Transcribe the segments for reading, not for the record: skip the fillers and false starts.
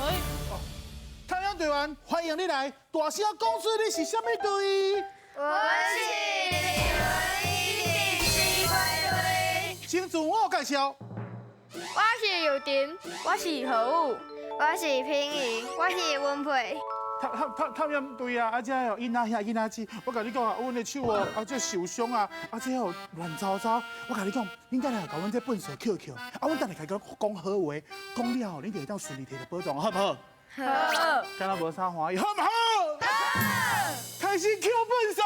哎，探險隊員，歡迎你來，大聲講出你是啥物隊？我是林第四隊。請自我介紹。我是尤婷，我是何武，我是平怡，我是文佩。探探探探險隊啊！啊，這哦，囡仔兄囡仔姊，我共你講啊，阮的手哦，啊，這受傷啊，啊，這哦亂糟糟。我共你講，恁等下共阮這糞掃抾抾，啊，阮等下共講講好話，講了後，恁就會當順利提著寶藏，好毋好？好。敢若無啥歡喜，好毋好？好。開始抾糞掃。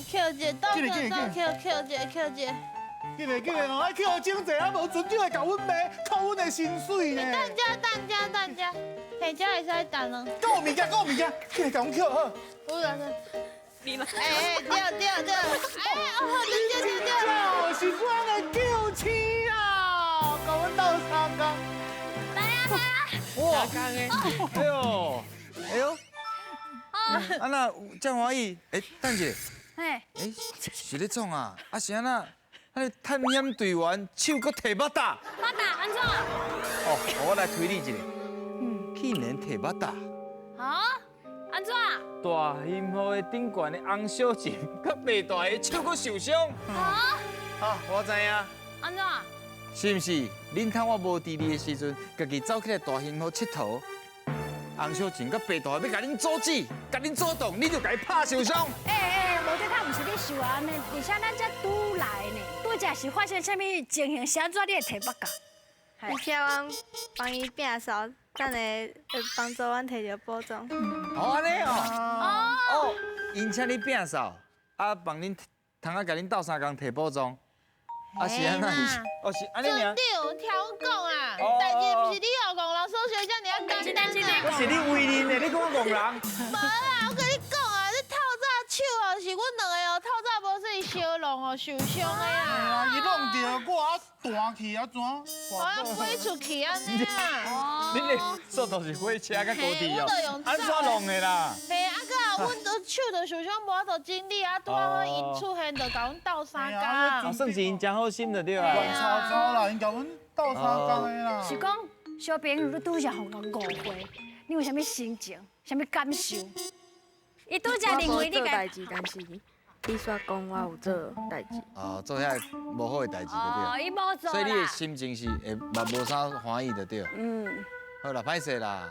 抾一個，倒抾倒抾，抾一個，抾一個。緊來緊來哦，愛抾整齊，啊無船長會共阮罵，扣阮的薪水呢。等下等下等下，嘿，這會使等哦。夠物件，夠物件，緊來共阮抾好。有啦，你嘛。哎哎，對對對，哎，哦，對對對對。這是阮的救星啊，共阮鬥相共。來啊來啊！哇，哎呦，哎呦，啊那這歡喜，哎，等一下，嘿，哎，是咧創啊？啊是按怎？啊，探險隊員手閣提腹焦。腹焦按怎？哦，我來推理一下。嗯，去年提腹焦。啊？按怎？大幸福的頂懸的翁小琴，佮白大的手閣受傷。啊？啊，我知影。按怎？是毋是？恁趁我無佇咧的時陣，家己走起來大興府𨑨迌？翁小琴佮白大欲共恁阻止，共恁阻擋，你就共伊拍受傷。欸欸，無這較毋是你想按呢，而且咱這拄來呢，拄才是發生啥物情形？是按怎你會提腹焦？伊叫阮幫伊摒掃，等下會幫助阮提著寶藏。哦，按呢哦。哦，𪜶請你摒掃，啊，幫恁通啊，共恁鬥相共提寶藏。啊是按怎？哦是按呢爾。船長，聽阮講啊，代誌毋是你哦，戇人數學遮爾仔簡單啊。我是你為人的，你講我戇人。無啦，我共你講啊，你透早手哦，是阮兩个哦，透早無說相弄哦，受傷的啊。伊弄著我啊，彈去啊怎？我啊飛出去按呢啊。恁的速度是火車佮高鐵哦，按怎弄的啦？嘿，啊閣阮都手都受傷，無法度整理啊，拄好𪜶出現就共阮鬥相共。算是𪜶真好心就對啊。亂糟糟啦，𪜶共阮鬥相共的啦。是講小朋友，你拄才予人誤會，你有啥物心情？啥物感受？伊拄才認為你無做代誌，但是伊煞講我有做代誌。哦，做遐無好的代誌就對。哦，伊無做。所以你的心情是會嘛無啥歡喜就對。嗯。好啦，歹勢啦。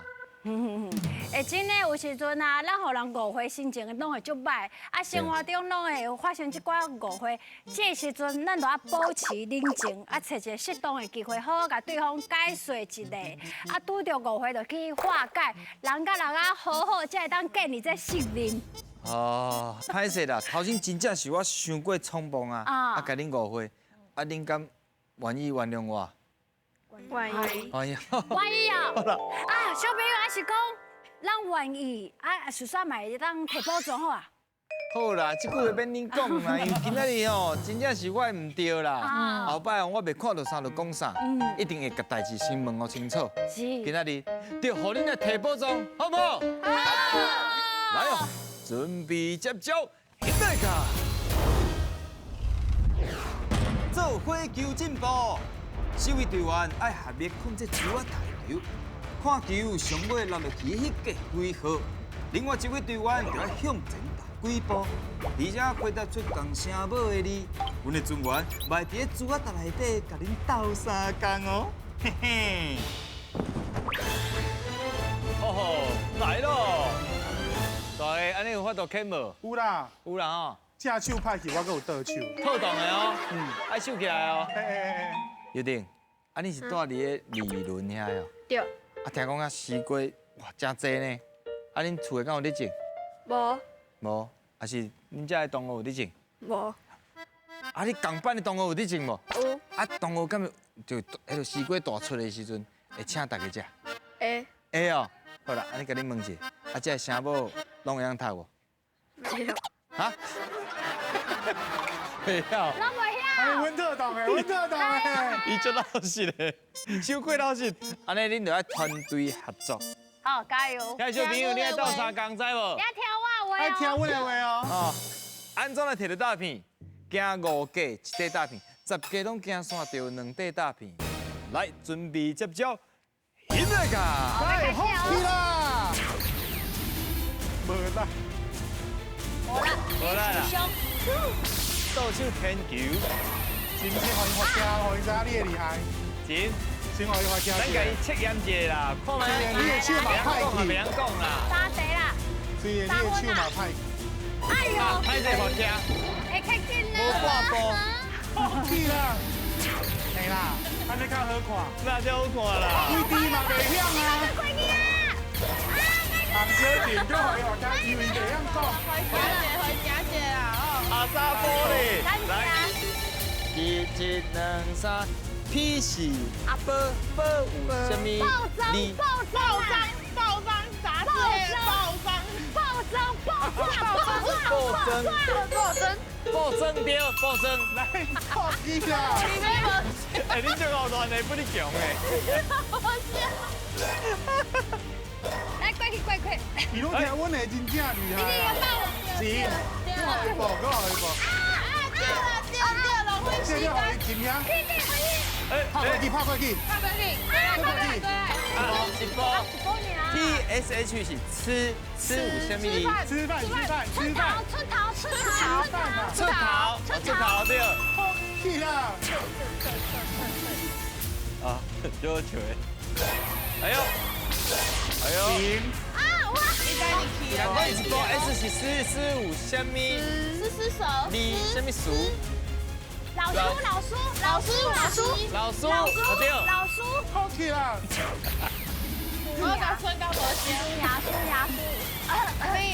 欸，真的有時陣啊，咱予人誤會，心情攏會足歹。啊，生活中攏會有發生這寡誤會，這時陣咱就愛保持冷靜，啊，揣一个適當的機會，好好共對方解釋一下。啊，拄著誤會就去化解，人佮人啊好好，才會當建立這信任。哦，歹勢啦，頭先真正是我傷過衝動啊，啊，共恁誤會，啊，恁敢願意原諒我？願意。願意。願意哦。啊，小朋友還是講，咱願意啊，事實嘛會當提寶藏好啊。好啦，這句話免恁講啦，因為今仔日吼，真正是我的毋對啦。後擺我袂看著啥就講啥，一定會共代誌先問予清楚。是。今仔日就予恁來提寶藏，好毋好？好。來哦，準備接招，起來卡！做伙求進步，四位隊員愛合力控制球仔台球，看球上尾落落去彼個幾號，另外一位隊員就愛向前踏幾步，而且回答出仝聲母的字，阮的船員嘛會佇咧珠仔台內底共恁鬥相共哦，嘿嘿。哦吼，來咯！大家按呢有法度牵無？有啦，有啦吼。正手歹去，我閣有倒手。套動的哦，嗯，愛收起來哦。欸欸欸。尤婷，啊你是住佇咧二崙遐哦？對。啊，聽講遐西瓜哇誠濟呢，啊恁厝的敢有咧種？無。無，啊是恁遮的同學有咧種？無。啊你仝班的同學有咧種無？有。啊同學敢有就彼个西瓜大出的時陣會請大家食？會。會哦，好啦，按呢共你問一下，啊這个聲母攏會曉讀無？袂曉。哈？袂曉。攏袂曉。阮特黨的，阮特黨的。伊足老實的，傷過老實。按呢恁就愛團隊合作。好，加油！小朋友，你愛鬥相共，知無？你愛聽我的話哦。愛聽阮的話哦。哦，按怎來提著詐騙？行五格一塊詐騙，10格攏行線著兩塊詐騙。來，準備接招，起來噶！來，放棄啦！無啦，無啦，無啦啦。倒手天球，真正予伊發聲，予伊知影你的厲害。真，先予伊發聲。咱共伊測驗一下啦，看覓。你的手嘛歹去。袂曉講啦。三題啦。雖然你的手嘛歹去。哎呦！歹勢發聲。會較緊啦。無半步。放棄啦。嘿啦，按呢較好看。那才好看啦。規支嘛袂曉啊。洪小婷，閣予伊發聲，因為袂曉講。回家者，回家者啦哦。阿沙波咧，來，一、一、兩、三，P 是阿波波有啥物？暴增，暴增，暴增，啥字？暴增，暴增，暴增，暴增，暴增，暴增對，暴增，來，放棄啦！哎，你這個亂的，比你強的。來，過去，過去。伊攏聽阮的，真正厲害。是，閣予伊報，閣予伊報。啊，對啦，對對，浪費時間。這了予伊真呀。拍過去，拍過去。拍過去，拍過去。啊，一波。T S H 是吃，吃有啥物？吃飯，吃飯，吃飯。出頭，出頭，出頭，出頭對。放棄啦！啊，就好笑的。哎呦，哎呦。啊，我。两关一波 S 是四四五啥物？四四手。你啥物数？老师，老师，老师，老师，老师，对。老师。放弃啦！我甲孙甲无声。牙输牙输。可以。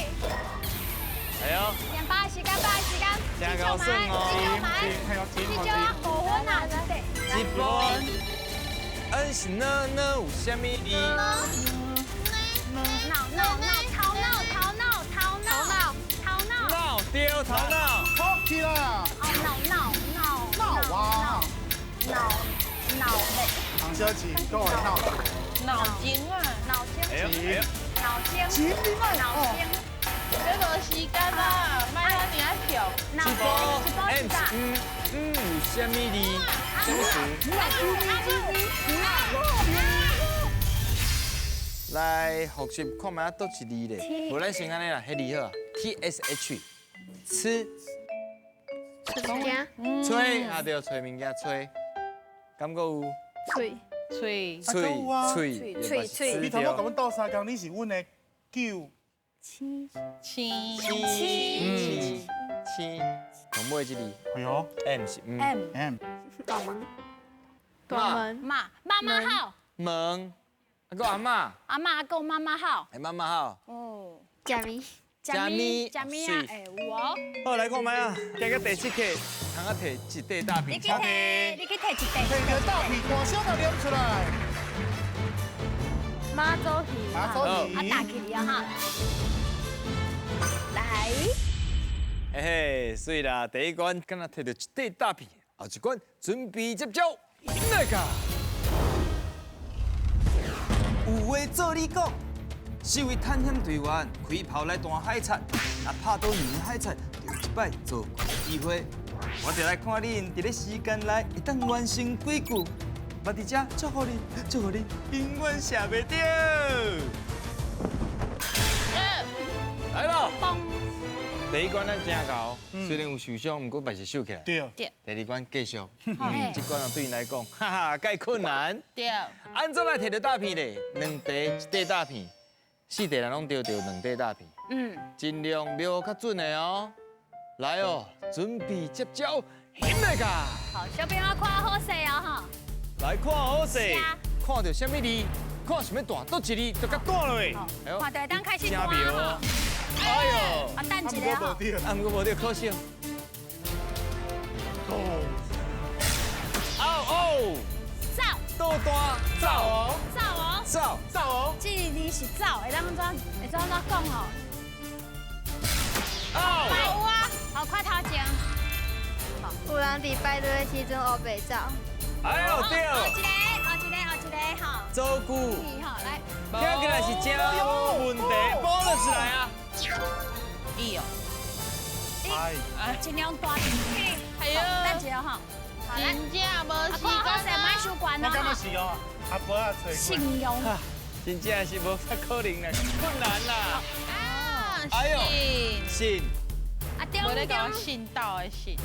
哎呦。点八时间，八时间。真高兴哦。这招啊，五分啊，对。一波。N 是呢呢有啥物字？闹闹闹，头脑头脑头脑头脑。闹对，头脑。放弃啦！哦，闹闹闹闹啊！脑脑嘞。洪小姐，各位脑。脑筋啊，脑筋。脑筋。脑筋。这无时间啦，莫遐尔啊跳。一波 M 是嗯嗯有啥物字？啥物词？来复习看觅佗一字咧，无咱先按呢啦，彼字好，T S H，吃，吹物件，吹啊对，吹物件吹，敢阁有？吹，吹，吹，吹，吹，吹。你头拄共阮斗相共，你是阮的九，七，七，七，七，上尾这字，哎呦，M 是 M M，大门，大门，妈，妈妈好，门。阿公阿嬷，阿嬷阿公妈妈好，哎妈妈好。哦，食物，食物，食物啊，哎有哦。好，来看觅啊，行到第七题，通啊提一块大片。你去提，你去提一块。提个大片，大声就念出来。妈祖鱼，妈祖鱼。啊，打起来哈。来。嘿嘿，水啦，第一关敢若提著一块大片，后一关准备接招，来个。有话做你讲，四位探险队员开炮来弹海贼，若拍到两个海贼，就有一摆做怪的机会。我就来看恁伫咧时间内会当完成几句。我伫遮祝福恁，祝福恁永远射袂著。来咯！第一关咱真𠢕，虽然有受伤，毋过嘛是守起来。对。第二关继续，这关啊对𪜶来讲，哈哈，盖困难。对。按怎来提著大片咧？两块一块大片，四块人拢丢著两块大片。嗯。尽量瞄较准的哦。来哦，准备接招，起来噶。好，小朋友看好势哦哈。来看好势，看著啥物字，看想欲弹佗一字，就共弹落去。看著会当开始弹哦。哎呦！啊，等一下哈。啊，毋过无著，可惜。哦哦。走。倒弹走哦。走哦。走。走哦。这个字是走，会当按怎？会怎讲哦？哦。有啊。好，看头前。有人伫排队的时阵乌白走。哎呦对。后一个，后一个，后一个哈。周句。好，来。听起来是真无问题，补落来啊。哎呦，哎，尽量大进去。哎呦，等一下哈。好，真正無時看好勢，間莫傷懸我感覺哦。是哦，阿婆啊，揣信用。真正是無啥可能啦，困難啦。啊！哎呦信，信，啊，中無咧共我中。信到的信。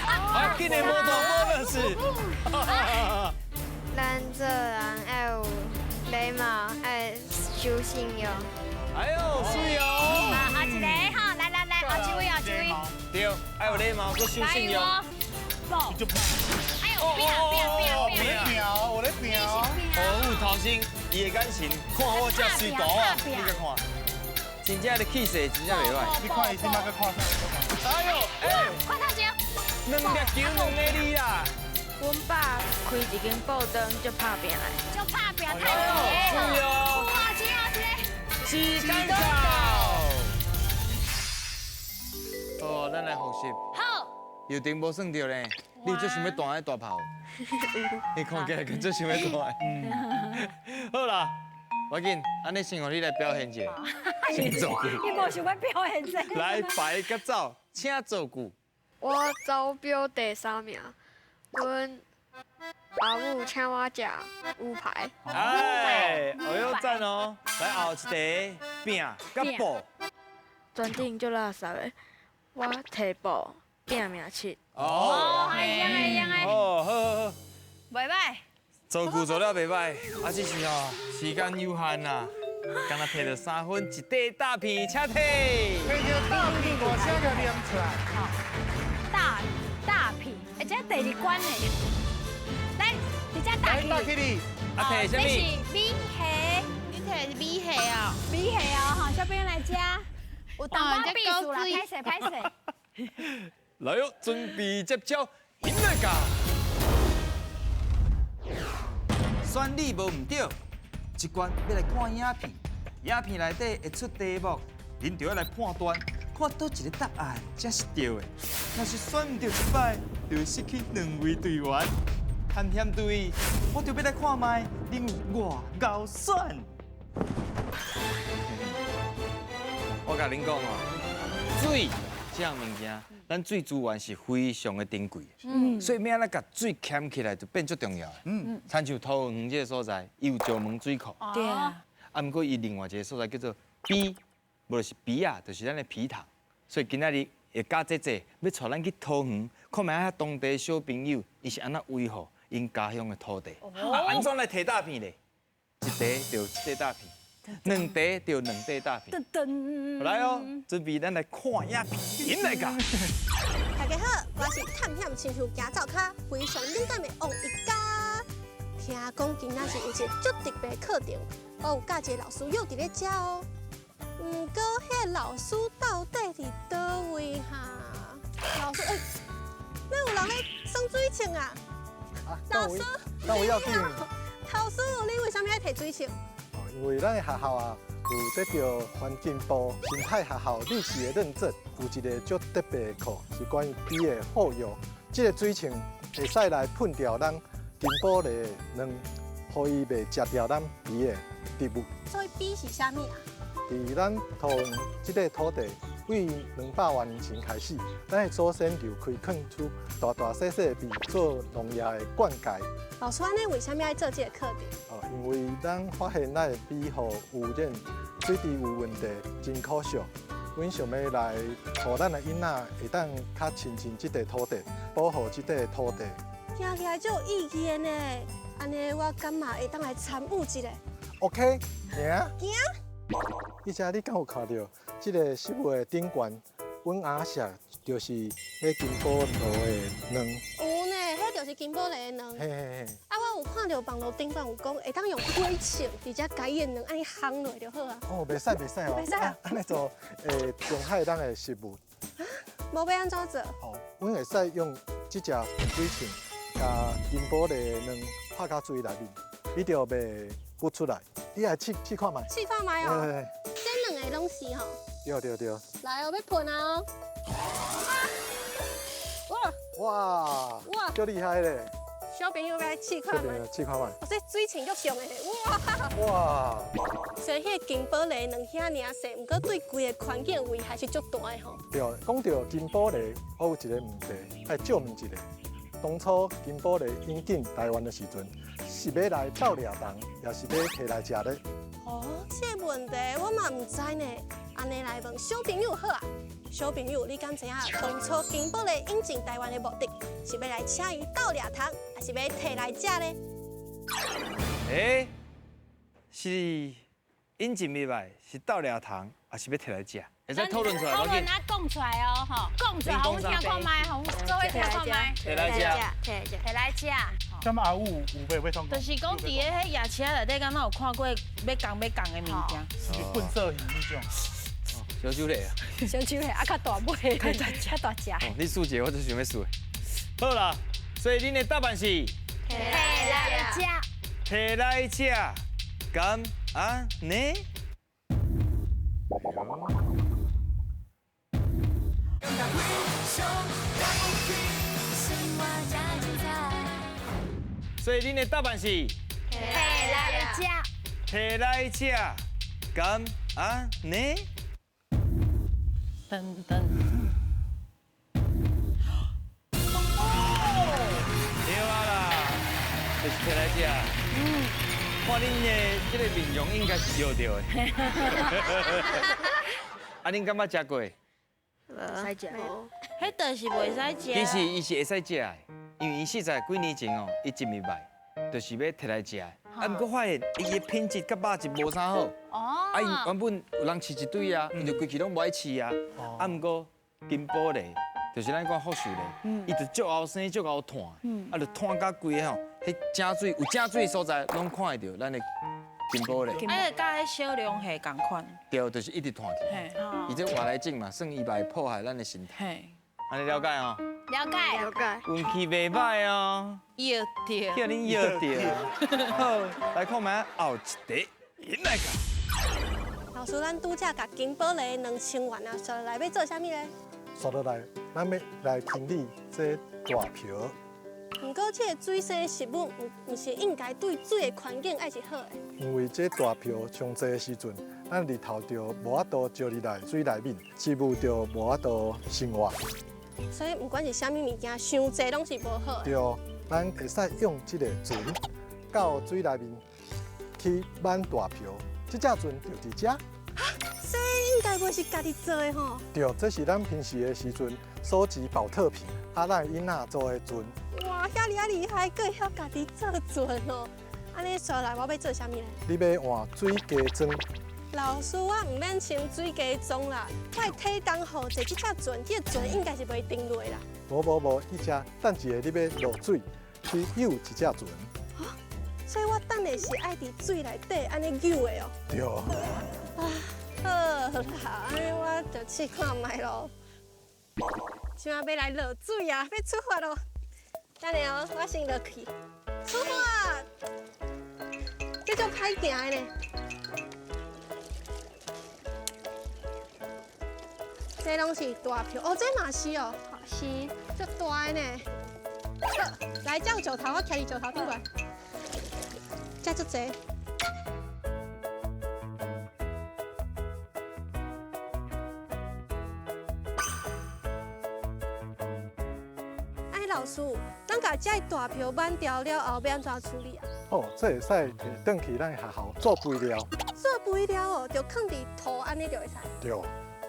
啊，今年無大波就是。咱做人愛有禮貌，愛守信用。哎呦，水哦。啊，後一個哈，來來來，後一位，後一位。對，愛有禮貌，閣守信用。來哦。哎呦，拼拼拼我咧拼。拼，我咧拼。哦，有頭先，伊的眼神，看我這水圖啊，你閣看，真正的氣勢真正袂歹。你看伊這擺閣看啥？哎呦，哎，看頭前。兩粒球兩个字啦。阮爸開一間報店，足拍拚的。足拍拚，太哎呦，水哦。哇，真好這個。時間到。好，咱來複習。好。油燈無算著咧，你有足想欲彈彼大炮？你看起來閣足想欲彈。好啦，無要緊，按呢先予你來表現一下，先造句。伊無想欲表現這個。來排佮走，請造句。我招標第三名，阮阿母請我食牛排。哎，哎呦讚哦！來後一題，拚佮布。全頂足垃圾的，我提布拚命七。哦，會用的用的。哦，好好好。袂歹。造句做了袂歹，啊，只是哦，時間有限啦，敢若提著3分一塊大片，請提。提著大片，我請共念出來。大大片，而且第二關呢。來，直接大來，大起。起你。啊，提啥物？這是米蝦，你提是米蝦哦。米蝦哦，吼，小朋友來食。有淡薄秘術啦，歹勢歹勢。來喲，準備接招，引來教。選你無毋對，這關欲來看影片，影片內底會出題目，恁就欲來判斷，看佗一个答案才是對的。若是選毋對一擺，就會失去兩位隊員。探險隊，我就欲來看覓，恁有偌𠢕選。我共恁講哦，水這項物件，咱水資源是非常的珍貴，所以欲按怎共水儉起來就變足重要的。親像桃園這个所在，伊有石門水庫，對啊。啊，毋過伊另外一个所在叫做埤，無就是埤仔，就是咱的埤塘。所以今仔日會教姐姐欲帶咱去桃園，看覓遐當地小朋友，伊是按怎維護𪜶家鄉的土地。啊，按怎來提大片咧？一塊就一塊大片。兩塊就兩塊大片。來哦，準備咱來看影片，來㗎。大家好，我是探險親像行灶跤，非常敏感的王一嘉。聽講今仔日有一个足特別的課程，我有教一个老師又佇咧遮哦。毋過，彼个老師到底佇佗位哈？老師，欸，哪有人咧耍水槍啊？老師，那我要定。老師，你為啥物愛提水槍？因為咱的學校啊，有得著環境部生態學校綠旗的認證，有一个足特別的課是關於埤的保育。這个水槍會使來噴掉咱金寶梨的卵，予伊袂食掉咱埤的植物。所以埤是啥物啊？佇咱桃園這个土地，對200外年前開始，咱的祖先就開墾出大大細細的埤做農業的灌溉。老師，按呢為啥物愛做這个課程？哦，因為咱發現咱的埤予污染，水質有問題，真可惜。阮想欲來，予咱的囡仔會當較親近這塊土地，保護這塊土地。聽起來足有意義的呢，按呢我敢嘛會當來參與一下？OK，行。行。以前你敢有看著這个食物的頂懸，阮阿寫就是彼金寶螺的卵。有呢，彼就是金寶螺的卵。嘿嘿嘿。啊，我有看著網路頂懸有講，會當用火槍直接共伊的卵按呢烘落就好啊。哦，袂使袂使哦。袂使啊。按呢做會傷害咱的食物。啊，無欲按怎做？哦，阮會使用這隻水槍，共金寶螺的卵拍到水內面，伊就袂孵出來。你來試試看覓。試看覓哦。這兩个攏是吼。對對對。來，我欲噴啊哦。哇！哇！足厲害咧！小朋友欲來試看覓？試看覓。哦，這水性足強的，哇！哇！雖然彼個金寶梨卵遐爾細，毋過對規个環境危害是足大的吼。對，講到金寶梨，我有一个問題愛借問一下。當初金寶梨引進台灣的時陣，是欲來鬥掠蟲，抑是欲提來食咧？哦，這个問題我嘛毋知呢。按呢來問小朋友好啊。小朋友，你敢知影當初金寶梨引進台灣的目的是欲來請伊鬥掠蟲，抑是欲提來食咧？欸，是引進入來是鬥掠蟲，抑是欲提來食？會使討論出來，討論啊，講出來哦，吼，講出來，予阮聽看覓，予阮做伙聽看覓。提來食，提來食。敢阿母有欲欲通？就是講佇咧彼夜市仔內底，敢若有看過欲仝欲仝的物件，是糞掃魚彼種。小手咧啊！小手咧，啊較大尾，較大隻。你輸一个，我就想欲輸。好啦，所以恁的答案是提來食，提來食，敢按呢？所以恁的答案是提來食，提來食，敢按呢？噔噔，對啊啦，就是提來食。嗯，看恁的這个面容應該是著著的。啊，恁敢捌食過？袂使食。彼就是袂使食。其實伊是會使食的，因為伊40幾年前哦，伊進入來，就是欲提來食的。啊，毋過發現伊的品質佮肉質無啥好。哦。啊，伊原本有人飼一堆啊，伊就規氣攏無愛飼啊。啊，毋過金寶梨，就是咱講福壽梨，伊就足𠢕生，足𠢕湠，啊，就湠甲規个吼，彼井水有井水的所在，攏看會著咱的金寶梨。啊，就佮彼小龍蝦仝款。對，就是一直湠去。伊這外來種嘛，算伊嘛會破壞咱的生態。嘿。按呢了解哦。了解。了解。運氣袂䆀哦。藥著。叫恁藥著。好，來看覓後一題，來個。老師，咱拄才共金寶梨2000元啊，紲落來欲做啥物咧？紲落來，咱欲來清理這大瓢。毋過，這个水生食物，毋是應該對水的環境愛是好的。因為這大瓢傷濟的時陣，咱日頭就無法度照入來水內面，植物就無法度生活。所以，毋管是啥物物件，傷濟攏是無好的。對，咱會使用這个船到水內面去挽大瓢，這隻船就佇遮。哈，這應該袂是家己做的吼？對，這是咱平時的時陣收集寶特瓶，啊，咱囡仔做的船。哇，遐爾仔厲害，閣會曉家己做船哦！按呢紲來，我欲做啥物咧？你欲換水雞裝。老師，我毋免穿水雞裝啦，我的體重予坐這隻船，這个船應該是袂沉落啦。無無無，彼隻等一下你欲落水去游一隻船。啊，所以我等下是愛佇水內底按呢游的哦。對。啊，好啦，按呢我就試看覓囉。這擺欲來落水啊，欲出發囉。等下哦，我先落去。出發。這足歹行的呢。這攏是大票哦，這嘛是哦，是足大的呢。好，來，這有石頭，我徛佇石頭頂懸。這足濟。哎，老師，咱共這大票挽掉了後，欲按怎處理啊？哦，這會使提轉去咱學校做肥料。做肥料哦，就囥佇土按呢就會使。對。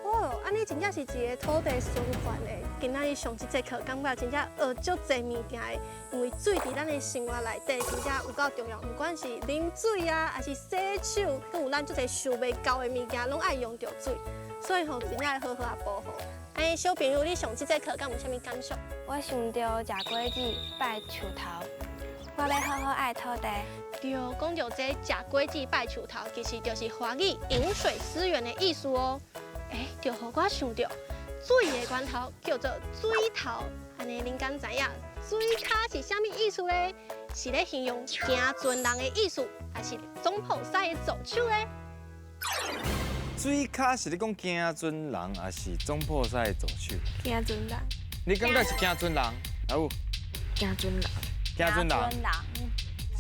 哦，按呢真正是一个土地循環的。今仔日上這節課，感覺真正學足濟物件的，因為水佇咱的生活內底真正有夠重要，毋管是啉水啊，抑是洗手，閣有咱足濟想袂到的物件，攏愛用著水。所以吼，真正愛好好啊保護。哎，小朋友，你上這節課敢有啥物感想？我想著食果子拜樹頭，我欲好好愛土地。對，講著這食果子拜樹頭，其實就是華語飲水思源的意思哦。欸，就予我想著水的源頭叫做水頭，按呢恁敢知影水跤是啥物意思咧？是咧形容行船人的意思，抑是總鋪師的助手咧？水跤是咧講行船人，抑是總鋪師的助手？行船人。你感覺是行船人？阿有？行船人。行船人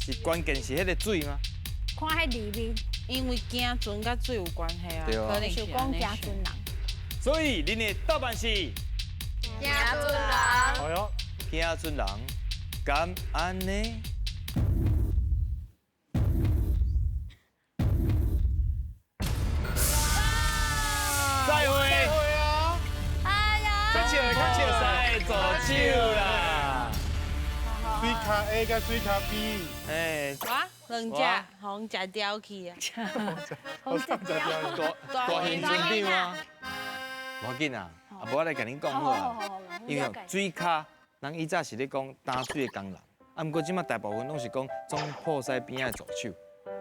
是关键是彼个水吗？看彼里面，因为行船佮水有关系啊，对啊，可能是讲行船人。所以恁的答案是行船人。哎呦，行船人，敢按呢？再会。再会啊！哎呀，较笑，较笑，使助手啦。水跤 A 佮水跤 B。哎，我两只，予人食掉去啊！予人食掉。大大型船长啊！无要紧啊，啊，无我来共恁讲好啊。因为水跤，人以前是咧讲担水的工人，啊，毋过这马大部分拢是讲总铺西边仔的助手。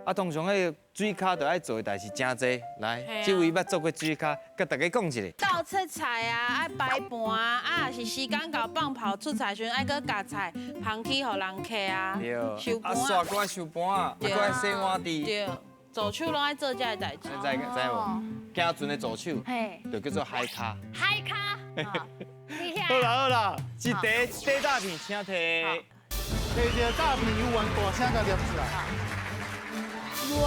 啊，通常彼个水跤就爱做的代志真济，来，这位捌做过水跤，佮大家讲一下。倒切菜啊，爱摆盘啊，啊，若是时间到放炮出菜时阵，爱阁夹菜捧去予人客啊。对。收盘。啊，煞阁爱收盘啊，阁爱洗碗池。对，助手拢爱做这个代志。知知无？行船的助手，就叫做海跤。海跤。好啦好啦，一题底诈骗，请提。提一个诈骗有缘大声共念出来。轮，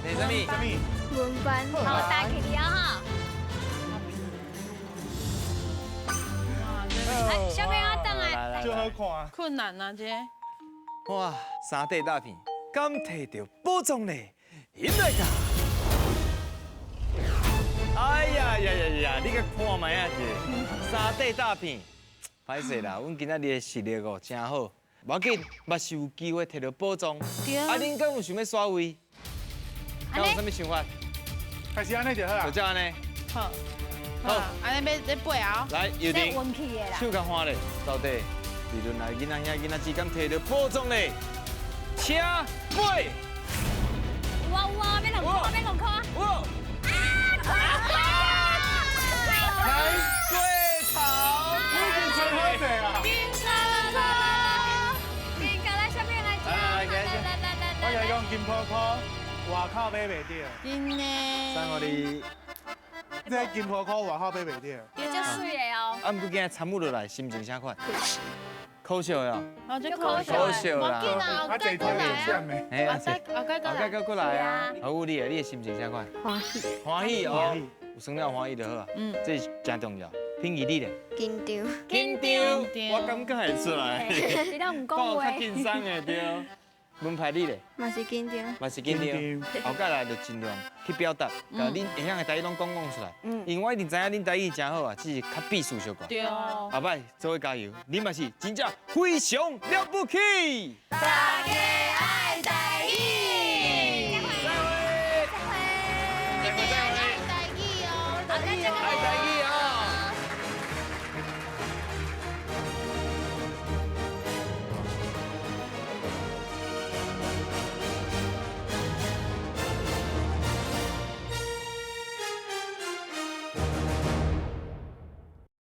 你啥物？啥物？轮班。好，打起了哈。来，小朋友转来。就好看。困难啊，这。哇，三块诈骗，敢提著宝藏咧？引来噶！哎呀呀呀呀！你阁看觅啊这，三块诈骗，歹势啦，阮今仔日的实力哦真好。无要紧，嘛是有机会摕著宝藏。啊，恁敢有想欲刷位？敢有啥物想法？开始按呢就好啦。就这按呢。好。好，按呢欲背啊。来，尤婷，手共换咧，到底理论来囡仔兄囡仔姊敢摕著宝藏咧？请背。有啊有啊，欲两箍，欲两箍。有。啊！来，对头。已经穿好势啦。我共你讲，金箍箍外口买袂著。真的。送予你。这金箍箍外口买袂著。有足媠的哦。啊，毋过今日参与落来，心情啥款？可惜哦。哦，这可惜。可惜啦。啊，这条会闪的。哎，后盖后盖阁来啊。好，你的心情啥款？欢喜。欢喜哦，有耍了欢喜就好啊。嗯，这是真重要。品仪你咧？紧张。紧张。我感觉会出来。你拢毋讲话。较紧张的对。门牌你咧？嘛是紧张。嘛是紧张。后盖来就尽量去表达，共恁会晓的台语拢讲讲出来。因为我一定知影恁台语真好啊，只是较避暑小可。对。后摆做伙加油，恁嘛是真正非常了不起。大家爱戴。